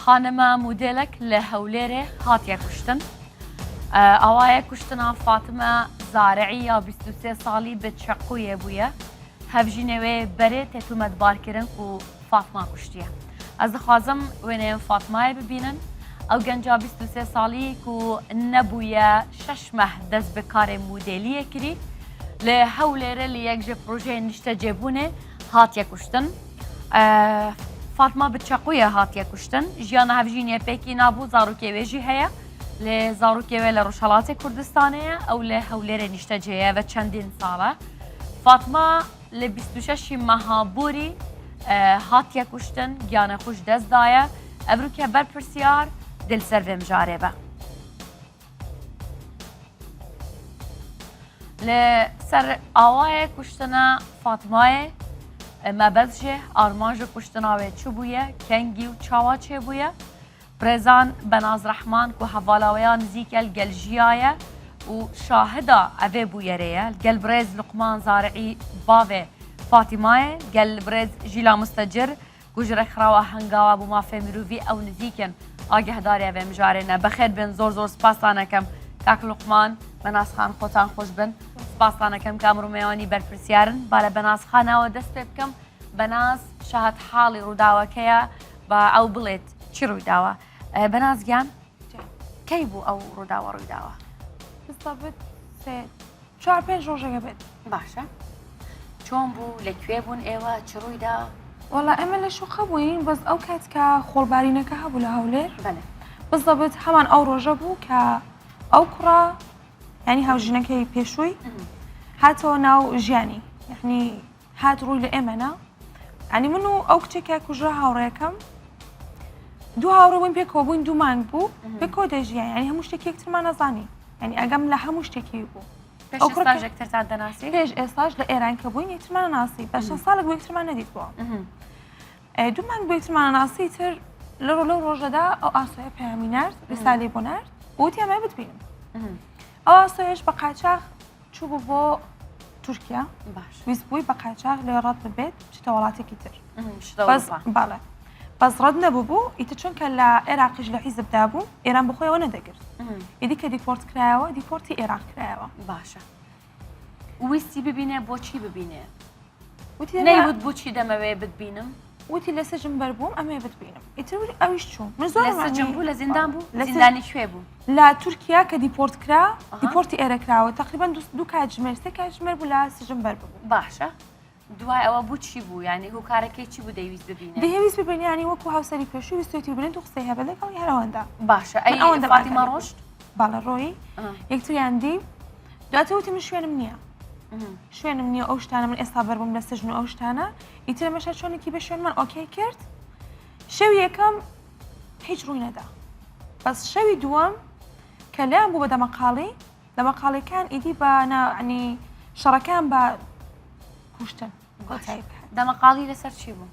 خانمە مودێلەک لە هەولێرێ هاتیە کوشتن. ئاوایە کوشتنا فاتمە زارعی یا 23 ساڵی بە چەقویێ بوویە. هەڤژینێ وێ بەرێ تێ تومەتبارکردن و فاتما کوشتیە. ئەز دخوازم وێنەیەن فاتمایێ ببینن. ئەو گەنجا 23 ساڵی کو نەبوویە شەش مەه دەست بە کارێ مودێلیێ کری لە هەولێرێ لە یەک ژە پرۆژەیên نیشتەجێبوونێ هاتیە کوشتن. فاتما بە چەقویە هاتیە کوشتن. ژیانە هەڤژینێ پێکی نابوو زاروکێ وێ ژی هەیە. لێ زاروکێ وێ لە ڕۆژهەڵاتێ کوردستانێیە ئەو لە هەولێرێ نیشتەجێیە ڤە چەندین ساڵە. فاتما لە 26 مەها بۆری هاتیە کوشتن گیانە خوش دەست دایە ئەڤروکە بەرپرسیار دل سەر ڤێ مژارێ بە. لە سەر ئاوایە کوشتنە فاتمایێ مەبەست ژێ ئارمانج کوشتنا وێ چ بوویە کەنگی و چاوا چێ بوویە برێزان بەناز ڕەحمان کو هەڤالا وێیا نزیکە لگەل ژیایە و شاهدا ئەڤێ بوویەرێیە لگەل برێز لوقمان زارعی باڤێ فاتیمایێ لگەل برێز ژیلا مستەجر کو ژ ڕێکخراوە هەنگاوە بۆ مافێ مروڤی ئەو نزیکن ئاگەهدارێ ئەڤێ مژارێ نە. بەخێر بێن زۆر زۆر سپاستان ئەکەم کاک لوقمان بەناز خان خۆتان خۆش بن سپاستان ئەکەم کە ئەمڕۆ مێوانی بەرپرسیارن با لە بەناز خانەوە دەست پێ بکەم بەناز شاهد حاڵی ڕووداوەکەیە با ئەو بڵێت چی ڕوویداوە بەناز گیان کەی بوو ئەو ڕووداوە ڕوویداوە؟ بالضبط سێ چوار پێنج ڕۆژەکە بێت. باشە چۆن بوو لە کوێ بوون ئێوە چ ڕوویدا؟ وەڵا ئێمە لە شوقە بووین بەس ئەو کات کە خۆڵبارینەکە هەبوو لە هەولێر بەلێ بالضبط هەمان ئەو ڕۆژە بوو کە ئەو کوڕە ینی هاوژینەکەی پێشووی هاتەوە ناو ژیانی یعنی هات ڕووی لە ئێمە نا ینی من و ئەو کچێکە کوژرا هاوڕێکەم دوو هاوڕێ بووین پێکەوە بووین دوو مانگ بوو پێکەوە دەژیان ینی هەموو شتێکی یەکترمان نەزانی ینی ئەگەم لە هەموو شتێکی بوو پێش ئێستاش یەکترتان دەناسی؟ پێش ئێستاش لە ئێران کە بووین یەکترمان ناسی بە شەش ساڵێک بۆ یەکترمان نەدیت بووە دوو مانگ بۆ یەکترمان ناسی تر لە ڕۆ لەو ڕۆژەدا ئەو ئاسۆیە پەیامی نارد ڕسالەی بۆ نارد وتی ئەمە بتبینم ئەو ئاسۆیەش بە قاچاخ چوو بوو بۆ تورکیا باش ویست بووی بە قاچاخ لێ ڕەت ببێت بچێتە وڵاتێکی تر بەس بەڵێ بەس ڕەت نەبوو بوو ئیتر چونکە لە عێراقیش لە حیزبدا بوو ئێران بەخۆیەوە نەدەگرت ئیدی کە دیپۆرت کرایەوە دیپۆرتی عێراق کرایەوە باشە ویستی ببینێ بۆچی ببینێ وتی نەیوت بۆچی دەمەوێ بتبینم وتی لە سجن بەربووم ئەمێ بتبینم ئیتر ئەویش چوو من زۆر لە سجن بوو لە زیندان بوو لە زیندانی کوێ بوو لە تورکیا کە دیپۆرت کرا دیپۆرتی ئێرە کراوە تقریبا دوو کاتژمێر سێ کاتژمێر بوو لە سجن بەر ببوو باشە دوای ئەوە بوو چی بوو یانی هۆکارەکەی چی بوو دەیویست ببینێ؟ دەیویست ببینێ یانی وەکو هاوسەری پێشوو ویستێتی ببینێت و قسەی هەبێت لەگەڵی هەر ئەوەندە. باشە ئەی ئەوەندە فاتیمە ڕۆشت؟ بەڵێ ڕۆیی یەکتریان دی دواتر وتی من شوێنم نییە شوێنم نییە ئەو شتانە من ئێستا بەربووم لە سجن و ئەو شتانە ئیتر ئەمەشە چۆنێکی بە شوێنمان ئۆکەی کرد شەوی یەکەم هیچ ڕووی نەدا بەس شەوی دووەم کە لێیان بوو بە دەمەقاڵی دەمەقاڵیەکان ئیدی بە ناعنی شەڕەکان بە کوشتن کۆتایی پێ هات. دەمەقاڵی لەسەر چی بوو؟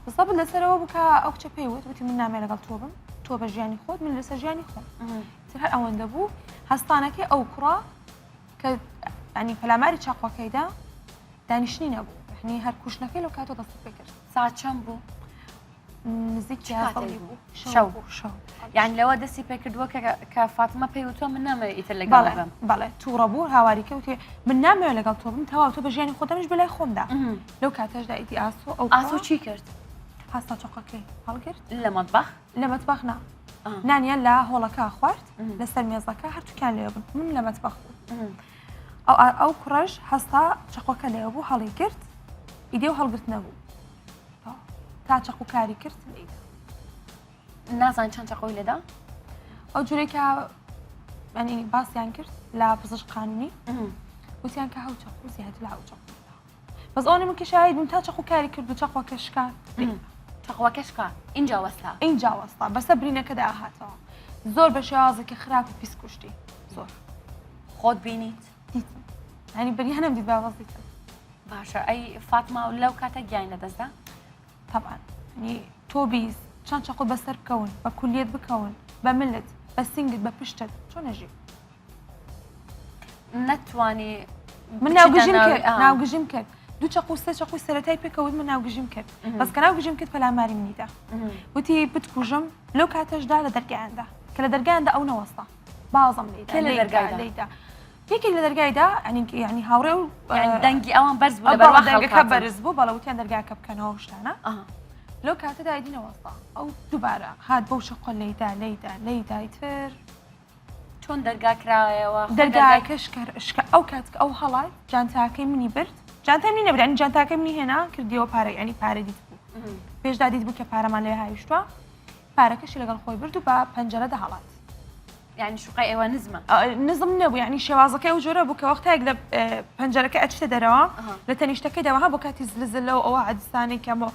بالضبط لەسەرەوە بوو کە ئەو کچە پێی وت وتی من نامێ لەگەڵ تۆ بم تۆ بە ژیانی خۆت من لەسەر ژیانی خۆم تر هەر ئەوەندە بوو هەستانەکەی ئەو کوڕە کە ینی پەلاماری چاقوەکەیدا دانیشتنی نەبوو یعنی هەر کوشتنەکەی لەو کاتەوە دەستی پێ کرد ساعت چەند بوو؟ نزیک بوو شەو شەو یان لەوە دەستی پێکردووە کە فاتمە پێی وتووە من نامەوێت ئیتر لەگەڵ بم بەڵێ تووڕە بوو هاواری کەوتێ من نامەوێت لەگەڵ تۆ بم تەواو تۆ بە ژیانی خۆتەمش بەلای خۆمدا لەو کاتەشدا ئیدی ئاسۆ ئەو ئاسۆ چی کرد هەستا چۆقەکەی هەڵگرت لە مەتبەخ لە مەتبەخ نا نانیان لە هۆڵەکە خوارد لەسەر مێزەکە هەرتوکیان لێ بوون من لە مەتبەخ بوو ئەو ئەو کوڕەش هەستا چەقۆکە لێ بوو هەڵی کرد ئیدی و هەڵگرت نەبوو تا چەقو کاری کرد لێیدا. نازان چەند چەقۆی لێدا؟ ئەو جورەی کە ینی باسیان کرد لە پزیشک قانونی وتیان کە هەو چەقو زیاتر لە هەو چەقو بەس ئەوەنە من کە شاهید بووم تا چەقو کاری کرد و چەقوەکە شکا چەقوەکە شکا ئینجا وەستا ئینجا وەستا بەسە برینەکەدا هاتەوە زۆر بە شێوازێکی خراپ و پیس کوشتی زۆر خۆت بینیت دیتم ینی بریانم دیت با بەس دیتم باشە ئەی فاتما لەو کاتە گیانی لەدەستدا؟ تەبعەن یعنی تۆ بیست چەند چەقۆت بەسەر بکەون بە کولیەت بکەون بە ملت بە سینگت بە پشتت چۆن ئەژی؟ نەتوانی من ناوگژیم کرد ناوگژیم کرد. دوو چەقو سێ چەقوی سەرەتای پێکەوت من ناوگژیم کرد بەس کە ناوگژیم کرد پەلاماری منیدا وتی بتکوژم لەو کاتەشدا لە دەرگایاندا کە لە دەرگایاندا ئەو نەوەستا بازم لێیدا لێیدا یەکێک لە دەرگایدا ینی هاوڕێ و دەنگی ئەوان بەرز بوو لەبەر دەنگەکە بەرز بوو بەڵێ وتیان دەرگاکە بکەنەوە شتانە لەو کاتەدا ئیدی نەوەستا ئەو دووبارە هات بەو شەقۆ لێیدا لێیدا لێیدای تر چۆن دەرگا کرایەوە دەرگاکە شکا ئەو کات ئەو هەڵات جانتاکەی منی برد جانتای منی نەبرانی جانتاکەی منی هێنا کردیەوە پارە ینی پارە دیت بوو پێشدا دیت بوو کە پارەمان لێ هاویشتوە پارەکەشی لەگەڵ خۆی برد و بە پەنجەرە دەهڵات یعنی شوقای ئێوە نزمە نزم نەبوو یعنی شێوازەکەی ئەو جۆرە بوو کە وەختێک لە پەنجەرەکە ئەچتە دەرەوە لە تەنیشتەکەی دەوەها بۆ کاتی زلزلە و ئەوە عەدستانی کەمەوە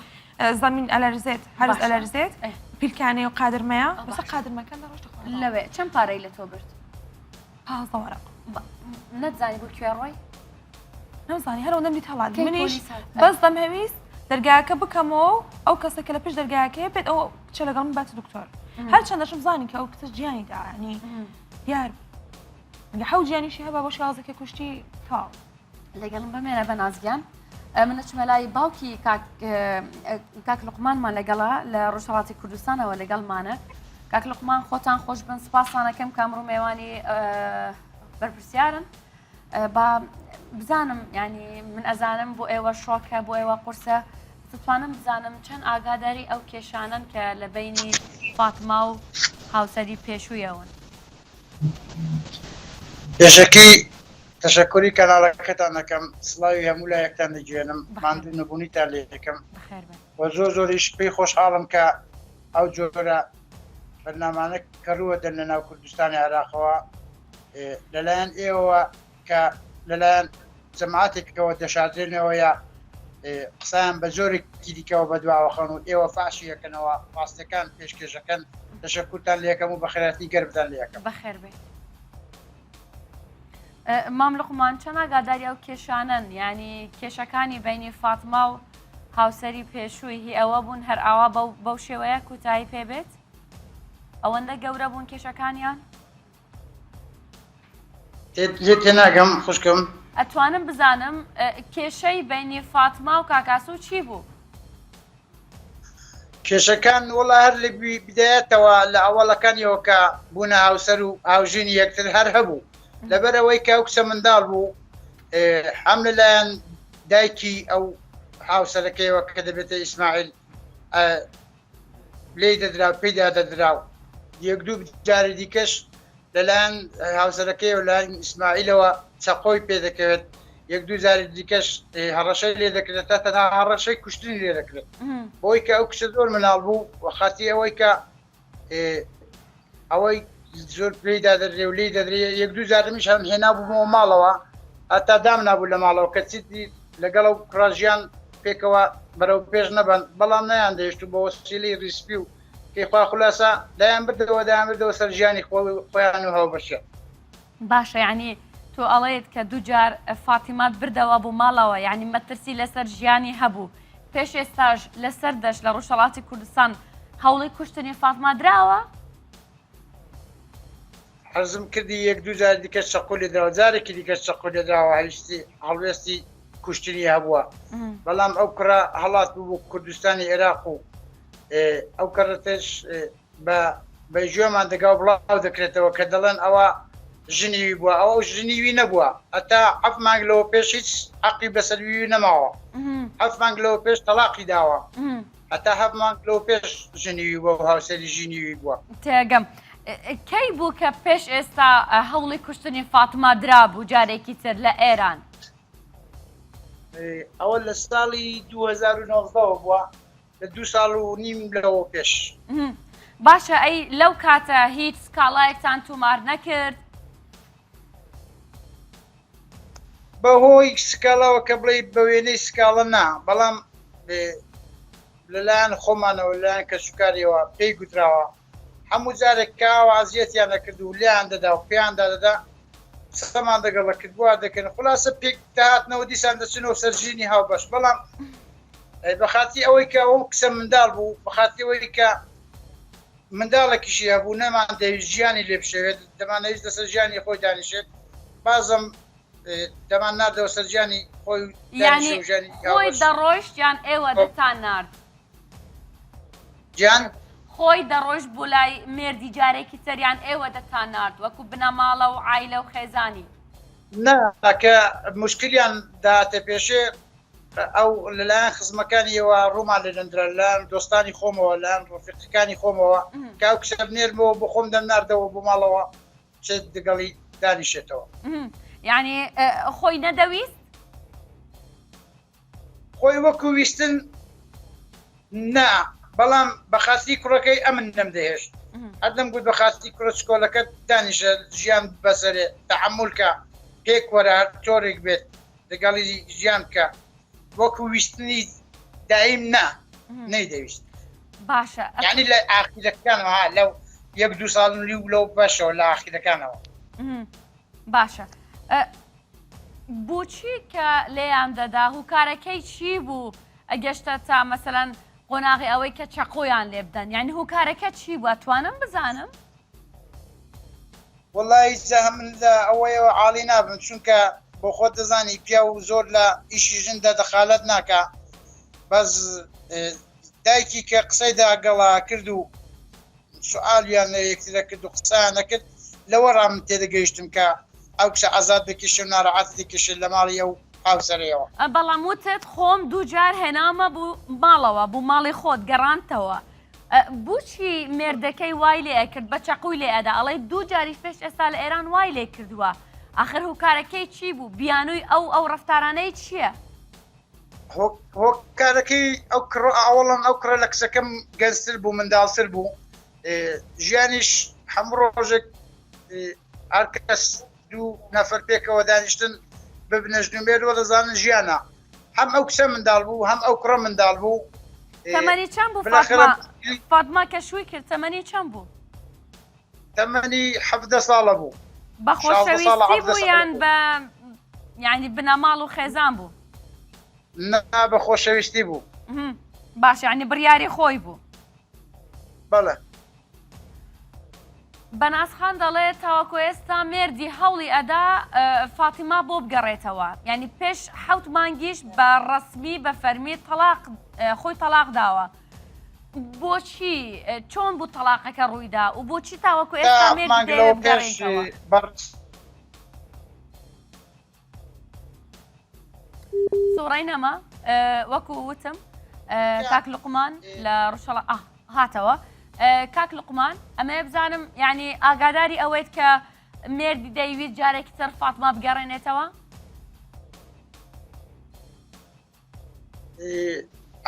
زەمین ئەلەرزێت هەرز ئەلەرزێت پیلکانەی و قادرمەیە بەسە قادرمەکە لە ڕۆژ لەوێ چەند پارەی لە تۆ برد؟ 15 وەرق نەتزانی بۆ کوێ ڕۆی؟ نەمزانی هەر ئەوەندەم دیت هەڵات منیش بەس دەمهەویست دەرگاکە بکەمەوە و ئەو کەسە کە لە پشت دەرگاکەیە بێت ئەو کچە لەگەڵ من باتە دکتۆر هەرچەندەشم زانی کە ئەو کچە گیانی دا ینی دیار بوو حەو گیانیشی هەبا بۆ شێوازەکە کوشتی تاو لەگەڵم بمێنە بە نازگیان من ئەچمە لای باوکی کاک لقمانمان لەگەڵە لە ڕۆژهڵاتی کوردستانەوە لەگەڵمانە کاک لقمان خۆتان خۆش بن سپاسانەکەم کامڕ مێوانی بەرپرسیارن با بزانم ینی من ئەزانم بۆ ئێوە شۆکە بۆ ئێوە قورسە دەتوانم بزانم چەند ئاگاداری ئەو کێشانن کە لە بینی فاتما و هاوسەری پێشوویەوەن. پێشەکی تەشەکوری کەناڵەکەتان دەکەم سڵاوی هەموو لایەکتان دەگوێنم ماندوو نەبوونیتان لێ دەکەم و زۆر زۆریش پێی خۆشحاڵم کە ئەو جۆرە بەرنامانە کە ڕووە دەن لە ناو کوردستانی عێراقەوە لەلایەن ئێوە کە لەلایەن جەماعاتێکەوە دەشاردرێنەوە یا قسەیان بە جۆرێکی دیکەوە بەدواوەخەن و ئێوە فاشی یەکەنەوە ڕاستەکان پێشکێشەکەن تەشەکورتان لەکەم و بەخێراتنی گەرمتان لەکەم بەخێر بێت. مام لقمان چەند ئاگاداری ئەو کێشانەن ینی کێشەکانی بینی فاتما و هاوسەری پێشووی هی ئەوە بوون هەر ئاوا بەو شێوەیە کوتایی پێ بێت ئەوەندە گەورە بوون کێشەکانیان لێ تێناگەم خوشکم. ئەتوانم بزانم کێشەی بەینی فاتما و کاکاسو چی بوو؟ کێشەکان وەڵا هەر لە بدایەتەوە لە ئەوەڵەکانیەوە کە بوونە هاوسەر و هاوژینی یەکتر هەر هەبوو لەبەر ئەوەی کە ئەو کچە منداڵ بوو هەم لەلایەن دایکی ئەو هاوسەرەکەیەوە کە دەبێتە ئیسماعیل لێی دەدرا و پێیدا دەدرا و یەک دوو جاری دیکەش لەلایەن هاوسەرەکەی و لایەن ئیسماعیلەوە چەقۆی پێدەکەوێت یەک دوو جاری دیکەش هەڕەشەی لێ دەکرێت تا تەنها هەڕەشەی کوشتنی لێ دەکرێت بۆی کە ئەو کچە زۆر مناڵ بوو و خاتی ئەوەی کە ئەوەی زۆر پێیدا دەدرێ و لێی دەدرێ یەک دوو جارمیش هەم هێنا بوومەوە ماڵەوە هەتا دامنابوو لە ماڵەوە کە چیدی لەگەڵ ئەو کوڕە ژیان پێکەوە بەرەو پێش نەبەن بەڵام نەیان دەهێشت و بە وەسیلەی ڕیسپی و کەیخوا خولاسە دایان بردەوە دایان بردەوە سەر ژیانی خۆیان و هاوبەشیان. باشە یانی تۆ ئەڵێیت کە دووجار فاتیمات بردەوە بۆ ماڵەوە یانی مەترسی لەسەر ژیانی هەبوو پێش ئێستاش لەسەر دەشت لە ڕۆژهەڵاتی کوردستان هەوڵی کوشتنی فاتما دراوە؟ عەرزم کردی یەک دوو جاری دیکە چەقۆ لێدراوە جارێکی دیکە چەقۆ لێدراوە هەیستی هەڵوێستی کوشتنی هەبووە بەڵام ئەو کوڕە هەڵات بوو بۆ کوردستانی عێراق و ئەو کەڕەتەش بە بە گوێمان دەگا و بڵاو دەکرێتەوە کە دەڵێن ئەوە ژنیوی بووە ئەو ژنیوی نەبووە هەتا حەف مانگ لەوە پێش هیچ حەقی بەسەر وی نەماوە حەف مانگ لەوە پێش تەلاقی داوە هەتا حەف مانگ لەوە پێش ژنیوی بووە و هاوسەری ژینیوی بووە. تێگەم. کەی بوو کە پێش ئێستا هەوڵی کوشتنی فاتما درابوو جارێکی تر لە ئێران؟ ئەوە لە ساڵی 2019 بووە لە دوو ساڵ و نیم لەوە پێش. باشە ئەی لەو کاتە هیچ سکاڵایەکتان تومار نەکرد؟ بەهۆی سکاڵاوە کە بڵێ بە وێنەی سکاڵە نا بەڵام لەلایەن خۆمانەوە لەلایەن کەسوکاریەوە پێی گوتراوە هەموو جارێک کە ئاوا ئەزیەتیان دەکرد و لێیان دەدا و پێیان دادەدا قسەمان دەگەڵە کرد وا دەکەن خولاسە پێک دەهاتنەوە دیسان دەچنەوە سەر ژینی هاوبەش بەڵام بەخاتی ئەوەی کە ئەو کچە منداڵ بوو بەخاتی ئەوەی کە منداڵێکیشی هەبوو نەمان دەویست ژیانی لێ بشێوێت دەمانەویست لەسەر ژیانی خۆی دانیشێت بازم. دەمان ناردەوە سەر ژیانی خۆی و یانی خۆی دەڕۆیشت یان ئێوە دەتان نارد؟ گیان؟ خۆی دەڕۆیشت بۆ لای مێردی جارێکی تر یان ئێوە دەتان نارد وەکو بنەماڵە و عایلە و خێزانی؟ نا کە موشکلیان دەهاتە پێشێ ئەو لەلایەن خزمەکانیەوە ڕوومان لێ دەندرا لەلایەن دۆستانی خۆمەوە لەلایەن ڕەفیقەکانی خۆمەوە کە ئەو کچە بنێرمەوە بۆ خۆم دەمناردەوە بۆ ماڵەوە بچێت دەگەڵی دانیشێتەوە. یعنی خۆی نەدەویست؟ خۆی وەکو ویستن نا بەڵام بە خاتری کوڕەکەی ئەمن نەمدەهێشت هەر دەمگوت بە خاتری کوڕە چکۆلەکەت دانیشە ژیان بەسەرێ تەحەمول کە پێک وەرە هەر تۆرێک بێت لەگەڵی ژیان بکە وەکو ویستنی دایم نا نەیدەویست باشە یعنی لە ئاخیرەکانەوە ها لەو یەک دوو ساڵ و لەو بەشەوە لە ئاخیرەکانەوە باشە بۆچی کە لێیان دەدا هوکارەکەی چی بوو ئەگەشتە تا مەسەلەن قۆناغی ئەوەی کە چەقۆیان لێ بدەن یعنی هوکارەکە چی بوو ئەتوانم بزانم؟ وەڵایی جا من لە ئەوەیەوە عاڵی نابم چونکە بۆ خۆت دەزانی پیاو زۆر لە ئیشی ژندا دەخالەت ناکا بەس دایکی کە قسەی داگەڵا کرد و سوئالیان لە یەکتر دەکرد و قسەیان دەکرد لەوەڕا من تێدەگەیشتم کە ئەو کچە عەزاب دەکێشێ و ناڕەحەتی دەکێشێ لە ماڵی ئەو هاوسەرەیەوە. بەڵام وتت خۆم دووجار هێنامە بو ماڵەوە بو ماڵی خۆت گەڕاندتەوە بوچی مێردەکەی وای لێ ئەکرد بە چەقوی لێ ئەدا ئەڵێی دوو جاریش پێش ئێستا لە ئێران وای لێ کردووە ئاخر هوکارەکەی چی بوو بیانووی ئەو ئەو ڕەفتارانەی چییە؟ هۆکارەکەی ئەو کڕ ئەوەڵەن ئەو کوڕە لە کچەکەم گەنجتر بوو منداڵتر بوو ژیانیش هەموو ڕۆژێک هەر کەس دوو نەفەر پێکەوە دانیشتن ببنە ژن و مێرد وە دەزانن ژیانە هەم ئەو کچە منداڵ بوو هەم ئەو کوڕە منداڵ بوو تەمەنی چەند بوو فاتمە فاتمە کە شووی کرد تەمەنی چەند بوو تەمەنی حەڤدە ساڵە بوو. بە خۆشەویستی بوو یان بە یعنی بنەماڵ و خێزان بوو؟ نا بە خۆشەویستی بوو. باش یعنی بڕیاری خۆی بوو. بەڵێ. بەناز خان دەڵێ تاوەکو ئێستا مێردی هەوڵی ئەدا فاتیما بۆ بگەڕێتەوە یعنی پێش حەوت مانگیش بە ڕەسمی بە فەرمی تەلاق خۆی تەلاق داوە. بۆچی چۆن بوو تەڵاقەکە ڕوویدا و بۆچی تاوەکو ئێستا مێردی دەیەوێت بگەڕێیتەوە؟ سوڕەی نەما وەکو وتم کاک لوقمان لە ڕۆژهەڵات هاتەوە کاک لوقمان ئەمەیە بزانم یعنی ئاگاداری ئەوەیت کە مێردی دەیویست جارێکی تر فاتما بگەڕێنێتەوە؟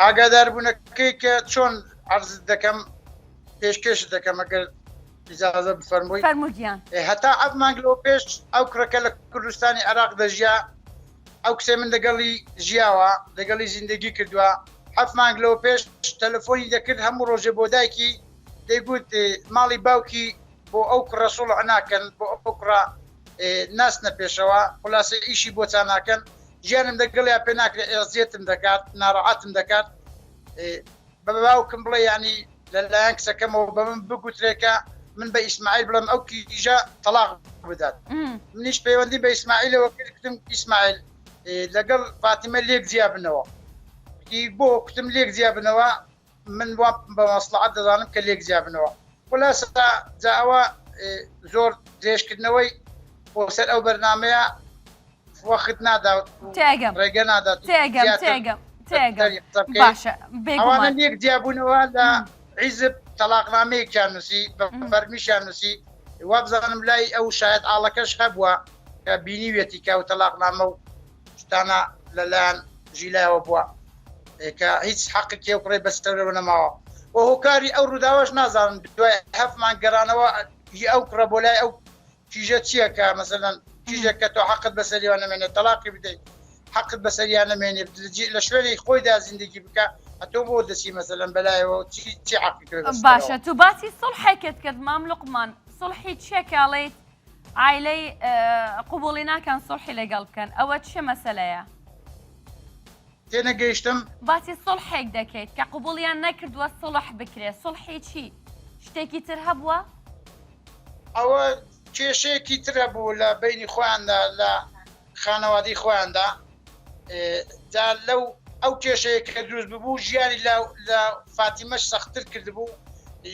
ئاگاداربوونەکەی کە چۆن عەرزت دەکەم پێشکێشت دەکەم ئەگەر ئیجازە بفەرمووی فەرموو گیان. هەتا ئەو مانگ لەوە پێش ئەو کوڕەکە لە کوردستانی عێراق دەژیا ئەو کچەی من لەگەڵی ژیاوە لەگەڵی زیندگی کردووە حەفت مانگ لەوە پێش تەلەفۆنی دەکرد هەموو ڕۆژێ بۆ دایکی دەیگوت ماڵی باوکی بۆ ئەو کوڕە سوڵح ناکەن بۆ ئەو کوڕە ناچنە پێشەوە خولاسە ئیشی بۆ چا ناکەن ژیانم لەگەڵیا پێ ناکرێت ئەزیەتم دەکات ناڕەحەتم دەکات بە باوکم بڵێ ینی لەلایەن کچەکەمەوە بە من بگوترێکە من بە ئیسماعیل بڵێم ئەو کیژە تەلاق بدات منیش پەیوەندی بە ئیسماعیلەوە کرد کوتم ئیسماعیل لەگەڵ فاتیمە لێک جیا بنەوە بۆ کوتم لێک جیا بنەوە من وا بە مەسڵەحەت دەزانم کە لێک جیا بنەوە. خولاسە جا ئەوە زۆر درێژکردنەوەی بۆ سەر ئەو بەرنامەیە وەخت نادات و تێگەم ڕێگە نادات و تێگەم زیاتر تێگەم تێگەم لەسەری قسە بکەین. باشە ئەوانە بێگومان لێک جیابوونەوە لە حیزب تەڵاقنامەیەکیان نووسی بە فەرمیشیان نووسی وابزانم لای ئەو شایەت ئاڵەکەش هەبووە کە بینیویەتی کە ئەو تەڵاقنامە و شتانە لەلایەن ژیلایەوە بووە کە هیچ حەقێکی ئەو کوڕەی بەسەرەوە نەماوە و هۆکاری ئەو ڕووداوەش نازانم دوای هەفت مانگ گەڕانەوە ی ئەو کوڕە بۆ لای ئەو کیژە چییە کە مەسەلەن کیژێک کە تۆ حەقت بەسەریەوە نەمێنێت تەلاقی بدەیت حەقت بەسەریا نەمێنێت لە شوێنی خۆیدا زیندگی بکە ئەتۆ بۆ دەچی مەسەلەن بەلایەوە چی چی حەقی تۆی بەسەرەوە؟ باشە تو باسی سوڵحێکت کرد مام لوقمان سوڵحی چییە کە ئەڵێیت عایلەی قبوڵی ناکەن سوڵحی لەگەڵ بکەن ئەوە چ مەسەلەیە؟ تێنەگەیشتم. باسی سوڵحێک دەکەیت کە قبوڵیان نەکردووە سوڵح بکرێت سوڵحی چی؟ شتێکی تر هەبووە؟ ئەوە کێشەیەکی تر هەبوو لە بەینی خۆیاندا لە. خانەوادەی خۆیاندا جا لەو ئەو کێشەیە کە دروست ببوو ژیانی لە لە فاتیمەش سەختتر کردبوو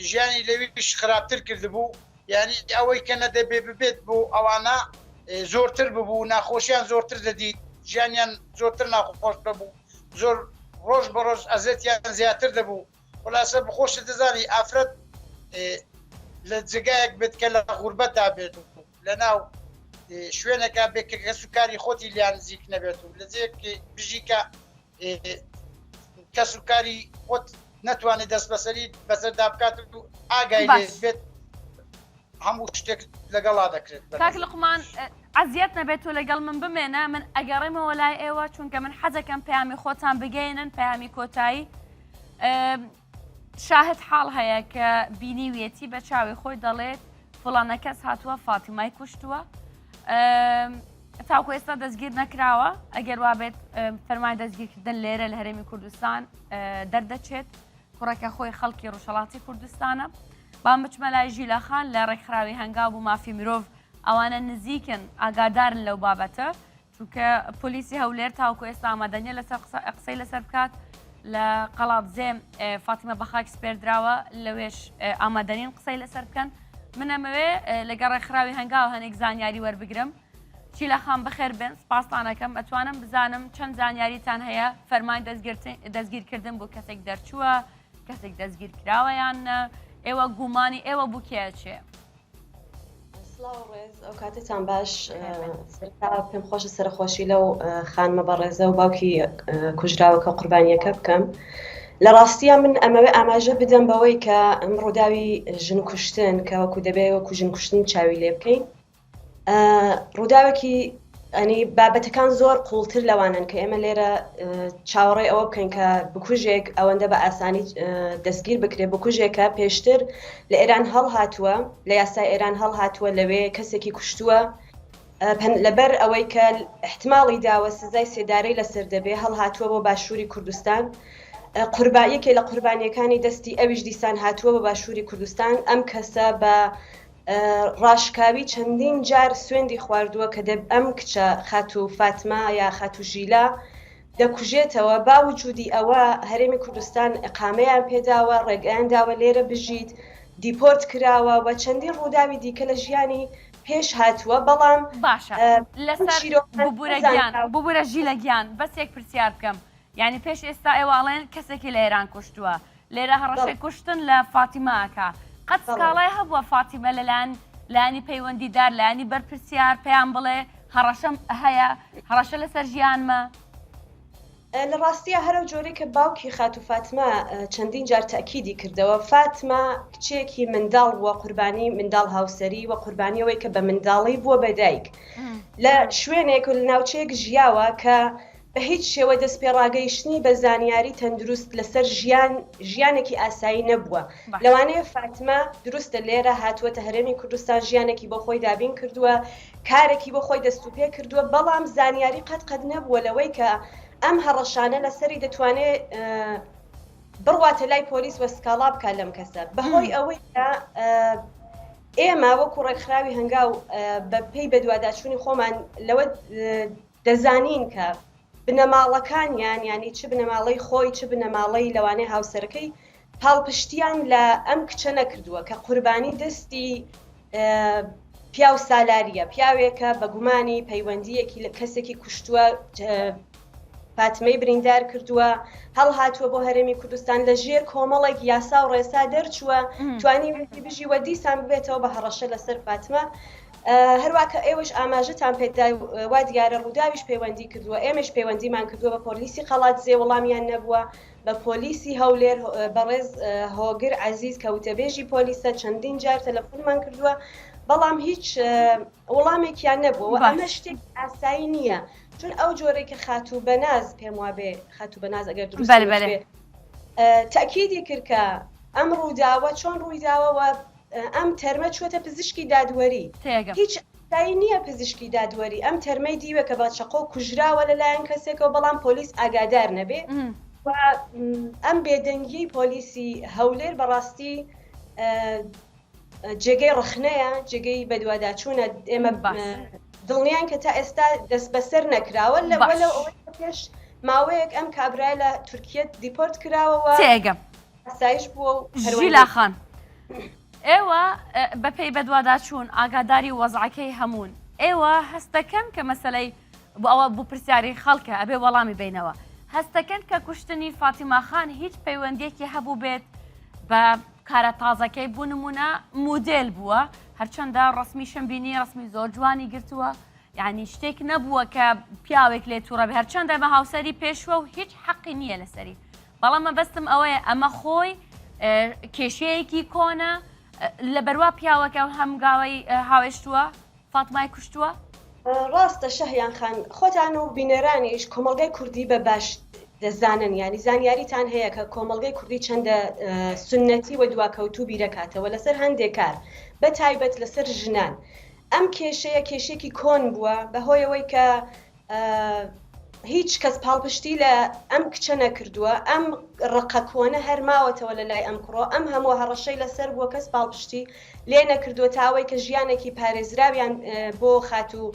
ژیانی لەویش خراپتر کردبوو یعنی ئەوەی کە نەدەبێ ببێت بۆ ئەوانە زۆرتر ببوو ناخۆشیان زۆرتر دەدیت ژیانیان زۆرتر ناخۆش دەبوو زۆر ڕۆژ بە ڕۆژ ئەزێتیان زیاتر دەبوو خولاسە بخۆشت دەزانی ئافرەت لە جێگایەک بێت کە لە غوربەتدا بێت و لە ناو شوێنێکا بێت کە کەس و کاری خۆتی لیان نزیک نەبێت و لە جێیەک بژی کە کەس و کاری خۆت نەتوانێت دەست بەسەری بەسەردا بکات و ئاگای لێ بێت هەموو شتێک لەگەڵا دەکرێت. کاک لوقمان ئەزیەت نەبێت تۆ لەگەڵ من بمێنە من ئەگەڕێمەوە لای ئێوە چونکە من حەزەکەم پەیامی خۆتان بگەینن پەیامی کۆتایی شاهد حاڵ هەیە کە بینیویەتی بە چاوی خۆی دەڵێت فڵانە کەس هاتووە فاتیمای کوشتووە تاکو ئێستا دەستگیر نەکراوە ئەگەر وابێت فەرمای دەستگیرکردن لێرە لە هەرێمی کوردستان دەردەچێت کوڕەکە خۆی خەڵکی ڕۆژهەڵاتی کوردستانە. بام بچمە لای ژیلا خان لە ڕێکخراوی هەنگاو بۆ مافی مرۆڤ ئەوانە نزیکن ئاگادارن لەو بابەتە چونکە پۆلیسی هەولێر تاوکو ئێستا ئامادە نییە لەسەر قسەی لەسەر بکات لە قەڵادزێ فاتیمە بە خاک سپێردراوە لەوێش ئامادەنین قسەی لەسەر بکەن من ئەمەوێ لەگەڵ ڕێکخراوی هەنگاو هەنێک زانیاری وەربگرم چیلا خان بەخێر بێن سپاستان ئەکەم ئەتوانم بزانم چەند زانیاریتان هەیە فەرمانی دەستگیرکردن بۆ کەسێک دەرچووە کەسێک دەستگیر کراوە یان نە ئێوە گومانی ئێوە بۆ کێ ئەچێ؟ سڵاو ڕێز ئەو کاتتان باش سەرەتا پێم خۆشە سەرخۆشی لەو خانمە بەڕێزە و باوکی کوژراوەکە قوربانیەکە بکەم لە ڕاستیە من ئەمەوێ ئاماژە بدەم بەوەی کە ئەم ڕووداوی ژن کوشتن کە وەکو دەبێ وەکو ژن کوشتن چاوی لێ بکەین ڕووداوێکی ئەنی بابەتەکان زۆر قوڵتر لەوانن کە ئێمە لێرە چاوەڕێ ئەوە بکەین کە بکوژێک ئەوەندە بە ئاسانی دەستگیر بکرێت بکوژێکە پێشتر لە ئێران هەڵهاتووە لە یاسای ئێران هەڵهاتووە لەوێ کەسێکی کوشتووە لەبەر ئەوەی کە احتماڵی داوە سزای سێدارەی لەسەر دەبێ هەڵهاتووە بۆ باشووری کوردستان قوربا یەکێ لە قوربانیەکانی دەستی ئەویش دیسان هاتووە بە باشووری کوردستان ئەم کەسە بە ڕاشکاوی چەندین جار سوێندی خواردووە کە دەب ئەم کچە خاتوو فاتمە یا خاتوو ژیلا دەکوژێتەوە با وجودی ئەوە هەرێمی کوردستان ئیقامەیان پێداوە ڕێگەیان داوە لێرە بژیت دیپۆرت کراوە و چەندین ڕووداوی دیکە لە ژیانی پێش هاتووە بەڵام باشە لەسەر ببورە گیان ببورە ژیلە گیان بەس یەک پرسیار بکەم یانی پێش ئێستا ئێوە ئەڵێن کەسێکی لە ئێران کوشتووە لێرە هەڕەشەی کوشتن لە فاتیمە ئەکا قەت سکاڵای هەبووە فاتیمە لەلایەن لایەنی پەیوەندیدار لایەنی بەرپرسیار پێیان بڵێ هەڕەشەم هەیە هەڕەشە لەسەر ژیانمە؟ لە ڕاستیا هەر ئەو جۆرەی کە باوکی خاتوو فاتمە چەندین جار تەئکیدی کردەوە فاتمە کچێکی منداڵ بووە قوربانی منداڵ هاوسەری و قوربانی ئەوەی کە بە منداڵی بووە بە دایک لە شوێنێک و لە ناوچەیەک ژیاوە کە بە هیچ شێوە دەستپێڕاگەیشتنی بە زانیاری تەندروست لەسەر ژیان ژیانێکی ئاسایی نەبووە. لەوانەیە فاتمە دروستە لێرە هاتووەتە هەرێمی کوردستان ژیانێکی بۆ خۆی دابین کردووە، کارێکی بۆ خۆی دەستوپێ کردووە، بەڵام زانیاری قەت قەت نەبووە لەوەی کە ئەم هەڕەشانە لەسەری دەتوانێ بڕواتە لای پۆلیس وە سکاڵا بکات لەم کەسە بەهۆی ئەوەی کە ئێمە وەکو ڕێکخراوی هەنگاو بە پێی بەدواداچوونی خۆمان لەوە دەزانین کە بنەماڵەکانیان یانی چ بنەماڵەی خۆی چ بنەماڵەی لەوانەیە هاوسەرەکەی پاڵپشتیان لە ئەم کچە نەکردووە کە قوربانی دەستی پیاو سالاریە پیاوێکە بە گومانی پەیوەندیەکی لە کەسێکی کوشتووە فاتمەی بریندار کردووە هەڵهاتووە بۆ هەرێمی کوردستان لە ژێر کۆمەڵێک یاسا و ڕێسا دەرچووە توانی بژی وە دیسان ببێتەوە بە هەڕەشە لەسەر فاتمە هەروا کە ئێوەش ئاماژەتان پێدا وا دیارە ڕووداویش پەیوەندی کردووە، ئێمەیش پەیوەندیمان کردووە بە پۆلیسی قەڵادزێ وەڵامیان نەبووە، بە پۆلیسی هەولێر بەڕێز هۆگر عەزیز کە وتەبێژی پۆلیسە چەندین جار تەلەفۆنمان کردووە، بەڵام هیچ وەڵامێکیان نەبووە و ئەمە شتێکی ئاسایی نییە، چون ئەو جۆرەی کە خاتوو بەناز پێم وابێ خاتوو بەناز ئەگەر دروست بێ تەئکیدی کرد کە ئەم ڕووداوە چۆن ڕوویداوە و ئەم تەرمە چووەتە پزیشکی دادوەری. هیچ ئاسایی نییە پزیشکی دادوەری ئەم تەرمەی دیوە کە بە چەقۆ کوژراوە لەلایەن کەسێکەوە بەڵام پۆلیس ئاگادار نەبێ و ئەم بێدەنگیەی پۆلیسی هەولێر بەڕاستی جێگەی ڕەخنەیە جێگەی بەدواداچوونە ئێمە. دڵنیان کە تا ئێستا دەستبەسەر نەکراوە لە وەلەو ئەوەی پێش ماوەیەک ئەم کابرای لە تورکیە دیپۆرت کراوەوە تێگەم ئاسایش بووە و ژیلا خان ئێوە بەپێی بەدواداچوون ئاگاداری وەزعەکەی هەموون ئێوە هەستەکەن کە مەسلەی بۆ ئەوە بۆ پرسیاری خەڵکە ئەبێ وەڵامی بینەوە هەستەکەن کە کوشتنی فاتیما خان هیچ پەیوەندیەکی هەبوو بێت بە کارە تازەکەی بوو نمونە مودێل بووە هەرچەندە ڕسمیشم بینی ڕسمی زۆر جوانی گرتووە یعنی شتێک نەبووە کە پیاوێک لێ تووڕە بێ هەرچەندە بە هاوسەری پێشوە و هیچ حەقی نییە لەسەری بەڵام مەبەستم ئەوەیە ئەمە خۆی کێشەیەکی کۆنە لە بەروا پیاوەکە هەمگاوی هاوێشتووە فاتمای کوشتووە؟ ڕاستە شەهیان خان، خۆتان و بینەرانیش کۆمەڵگای کوردی بە باش دەزانن، یانی زانیاریتان هەیە کە کۆمەڵگای کوردی چەندە سوننەتی و دواکەوتوو بیرەکاتەوە لەسەر هەندێک کار، بە تایبەت لەسەر ژنان. ئەم کێشەیە کێشەیەکی کۆن بووە، بە هۆیەوەی کە هیچ کەس پاڵپشتی لە ئەم کچە نەکردووە، ئەم ڕقە کۆنە هەر ماوەتەوە لە لای ئەم کوڕۆ، ئەم هەموو هەڕەشەی لەسەر بووە کەس پاڵپشتی لێ نەکردووە تا ئەوەی کە ژیانێکی پارێزراویان بۆ خاتوو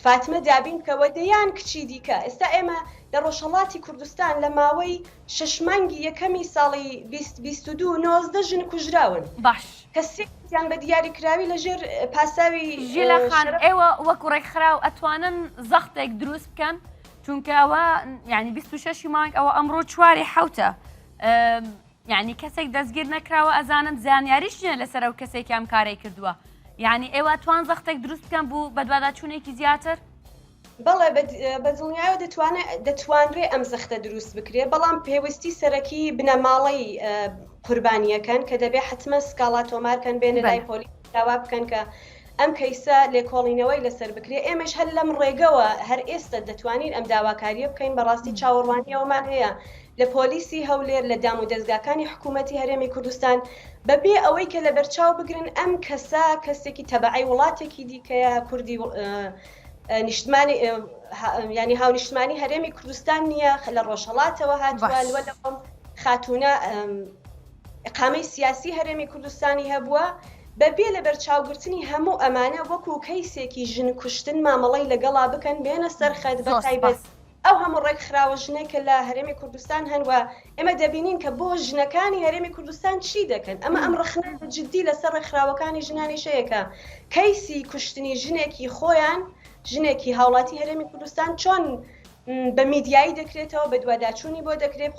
فاتمە دابین بکە و دەیان کچی دیکە. ئێستا ئێمە لە ڕۆژهەڵاتی کوردستان لە ماوەی شەش مانگی یەکەمی ساڵی 2022 19 ژن کوژراون. باش. کە سێ کەسیان بە دیاریکراوی لە ژێر پاساوی ژیلا خان شەرەف. ئێوە وەکو ڕێکخراو ئەتوانن زەختێک دروست بکەن چونکە ئەوە یعنی 26 مانگ ئەوە ئەمڕۆ چواری حوتە یعنی کەسێک دەستگیر نەکراوە ئەزانم زانیاریش نییە لەسەر ئەو کەسێکی ئەم کارەی کردووە یعنی ئێوە توان زەختێک دروست بکەن بوو بەدواداچوونێکی زیاتر؟ بەڵێ بە دڵنیایەوە دەتوانێ دەتوانرێ ئەم زەختە دروست بکرێ بەڵام پێویستی سەرەکی بنەماڵەی قوربانیەکەن کە دەبێ حتممە سکاڵا تۆمارکەن بێنە لای پۆلیس داوا بکەن کە ئەم کەیسە لێکۆڵینەوەی لەسەر بکرێ ئێمەش هەر لەم ڕێگەوە هەر ئێستا دەتوانین ئەم داواکاریە بکەین بەڕاستی چاوەڕوانیەوەمان هەیە لە پۆلیسی هەولێر، لە دامودەزگاکانی حکوومەتی هەرێمی کوردستان، بە بێ ئەوەی کە لەبەرچاو بگرن ئەم کەسە کەسێکی تەبەعەی وڵاتێکی دیکەیە، کوردی نیشتمانی یانی هاونیشتمانی هەرێمی کوردستان نییە، لە ڕۆژهەڵاتەوە هاتووە، لەوە لەم خاتوونە ئیقامەی سیاسی هەرێمی کوردستانی هەبووە، بە بێ لەبەرچاوگرتنی هەموو ئەمانە وەکوو کەیسێکی ژن کوشتن مامەڵەی لەگەڵا بکەن، بێنە سەر خەت، بە تایبەت ئەو هەموو ڕێکخراوە ژنەی کە لە هەرێمی کوردستان هەن و ئێمە دەبینین کە بۆ ژنەکانی هەرێمی کوردستان چی دەکەن، ئەمە ئەم ڕەخنە بە جدی لەسەر ڕێکخراوەکانی ژنانیش هەیە کە کەیسی کوشتنی ژنێکی خۆیان، ژنێکی هاوڵاتی هەرێمی کوردستان چۆن بە میدیایی دەکرێتەوە، بەدواداچوونی بۆ دەکرێت،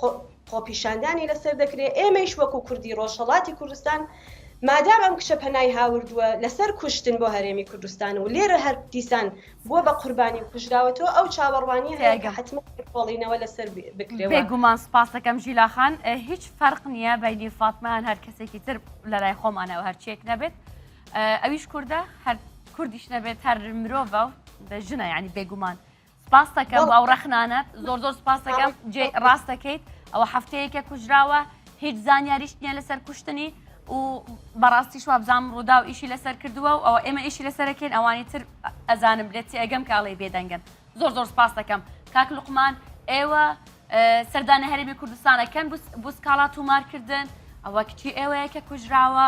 خۆپیشاندانی لەسەر دەکرێت، ئێمەیش وەکو کوردی ڕۆژهەڵاتی کوردستان مادام ئەم کچە پەنای هاوردووە لەسەر کوشتن بۆ هەرێمی کوردستان و لێرە هەر دیسان بووە بە قوربانی و کوژراوەتەوە ئەو چاوەڕوانیە هەیە کە حەتمەن لێکۆڵینەوە لەسەر بکرێ و. بێگومان سپاس دەکەم ژیلا خان هیچ فەرق نییە بەینی فاتمە یان هەر کەسێکی تر لەلای خۆمانەوە هەرچیەک نەبێت ئەویش کوردە هەر کوردیش نەبێت هەر مرۆڤە و ژنە یعنی بێگومان سپاس دەکەم بۆ ئەو ڕەخنانەت زۆر زۆر سپاس دەکەم جێ ڕاست دەکەیت ئەوە هەفتەیەکە کوژراوە هیچ زانیاریش نییە لەسەر کوشتنی و بەڕاستیش وابزانم ڕووداو ئیشی لەسەر کردووە و ئەوە ئێمە ئیشی لەسەرەکەین ئەوانی تر ئەزانم لێت تێئەگەم کە ئەڵێی بێدەنگن زۆر زۆر سپاس دەکەم کاک لوقمان ئێوە سەردانی هەرێمی کوردستانەکەن بۆ سکاڵا تومارکردن ئەوە کچی ئێوەیە کە کوژراوە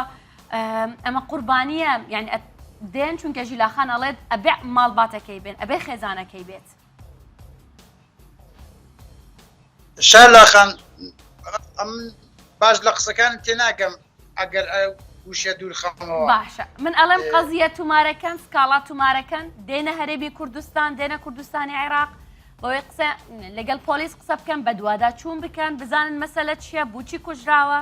ئەمە قوربانیە یعنی دێن چونکە ژیلاخان ئەڵێت ئەبێ ماڵباتەکەی بێن ئەبێ خێزانەکەی بێت. شالاخان ئەم باش لە قسەکانت تێناگەم ئەگەر وشە دوور خەمەوە. باشە من ئەڵێم قەزیە تومارەکەن سکاڵا تومارەکەن دێنە هەرێمی کوردستان دێنە کوردستانی عێراق بەوەی قسە لەگەڵ پۆلیس قسە بکەن بەدوادا چوون بکەن بزانن مەسەلە چییە بۆچی کوژراوە.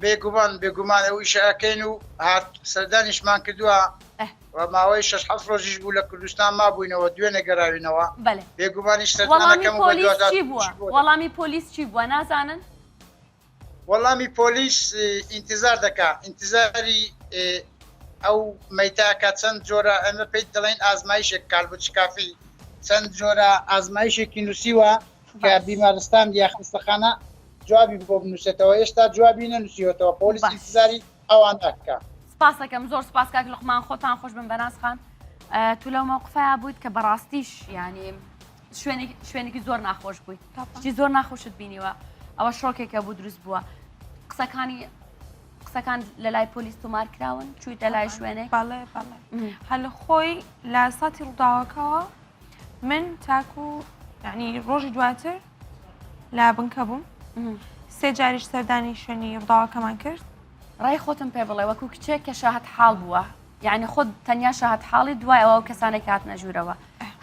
بێگومان بێگومان ئەو ئیشە ئەکەین و هات سەردانیشمان کردووە و ماوەی شەش حەفت ڕۆژیش بوو لە کوردستان مابووینەوە دوێنێ گەراوینەوە بەلێ بێگومانیش وەڵامی سەردانەکەم و پۆلیس چی بەدواداچوونیشی بووە بۆ دەکەم. وەڵامی پۆلیس چی بووە نازانن؟ وەڵامی پۆلیس ئینتیزار دەکا ئینتیزاری ئەو مەیتە ئەکا چەند جۆرە ئێمە پێی دەڵێین ئازمایشێک کالبدشکافی چەند جۆرە ئازمایشێکی نووسیوە کە باش. بیمارستان یا خەستەخانە جوابی بۆ بنووسێتەوە هێشتا جوابی نەنووسیوەتەوە پۆلیس باش. ئینتیزاری ئەوان ئەکا. سپاسەکەم زۆر سپاس کاک لوقمان خۆتان خۆش بن بەناز خان تو لەو مەوقفەیا بوویت کە بەڕاستیش یانی شوێنێک شوێنێکی زۆر ناخۆش بوویت شتی زۆر ناخۆشت بینیوە ئەوە شۆکێکە بوو دروست بووە قسەکانی. قسەکان لە لای پۆلیس تۆمار کراون چوویتە لای شوێنێک بەڵێ بەڵێ هەر لە خۆی لە ساتی ڕووداوەکەوە من تاکو یعنی ڕۆژی دواتر لە بنکە بووم سێ جاریش سەردانی شوێنی ڕووداوەکەمان کرد ڕای خۆتم پێ بڵێ وەکو کچێک کە شاهد حاڵ بووە یعنی خۆت تەنیا شاهد حاڵی دوای ئەوە ئەو کەسانێک هاتنە ژوورەوە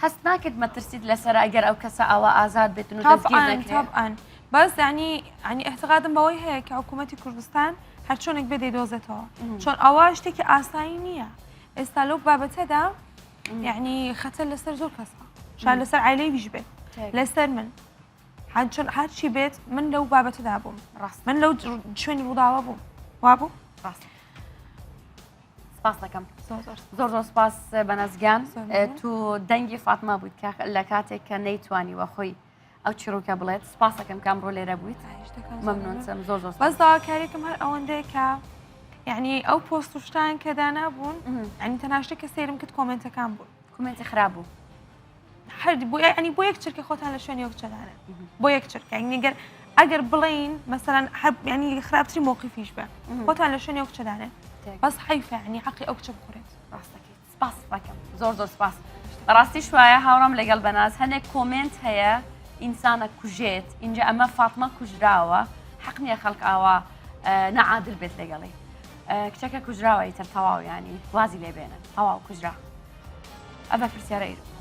هەست ناکرد مەترسیت لەسەر ئەگەر ئەو کەسە ئاوا ئازاد بێتن و دەستگیر طبعا نەکرێ طبعا بەس یعنی یعنی اعتقادم بەوەی هەیە کە حکوومەتی کوردستان هەر چۆنێک بێ دەیدۆزێتەوە چۆن ئەوە شتێکی ئاسایی نییە ئێستا لەو بابەتەدا یعنی خەتەر لەسەر زۆر کەسە شار لەسەر عیلەیش بێت لەسەر من چۆن هەرچی بێت من لەو بابەتەدا بووم ڕاست من لەو شوێنی ڕووداوە بووم وابوو ڕاست سپاس دەکەم زۆر زۆر سپاس بەنەزگیان تو دەنگی فاتما بوویت کە لە کاتێک کە نەیتوانیوە خۆی ئەو چیرۆکە بڵێت سپاسەکەم کام ڕۆ لێرە بوویت مەمنونسم زۆر زۆر بەس داواکاریەکەم هەر ئەوەندەیە کە یعنی ئەو پۆست و شتان کە دانابوون ئەنی تەناشتە کە سەیرم کرد کۆمنتەکان بوون کۆمنتی خراپ بوو هەر بۆ ینی بۆ یەک چرکە خۆتان لە شوێنی یەک چەدانە بۆ یەک چرکە گەر ئەگەر بڵین مەسەرەن ینی خراپتری مۆقیفیش بە خۆتان لە شوێنی یەک چەدانە بەس حیفە ینی حەقی ئەو کچە بخورێت ڕاستەکەیت سپاس دەکەم زۆر زۆر سپاس بەڕاستی شوایە هاوڕام لەگەڵ بەناز هەندێک کۆمێنت هەیە ئینسانە کوژێت اینجا ئەمە فاتمە کوژراوە حەق نییە خەڵک ئاوا نەعادل بێت لەگەڵی کچەکە کوژراوە ئیتر تەواو ینی وازی لێ بێنن تەواو کوژرا ئە بە پرسیارە ئیرو.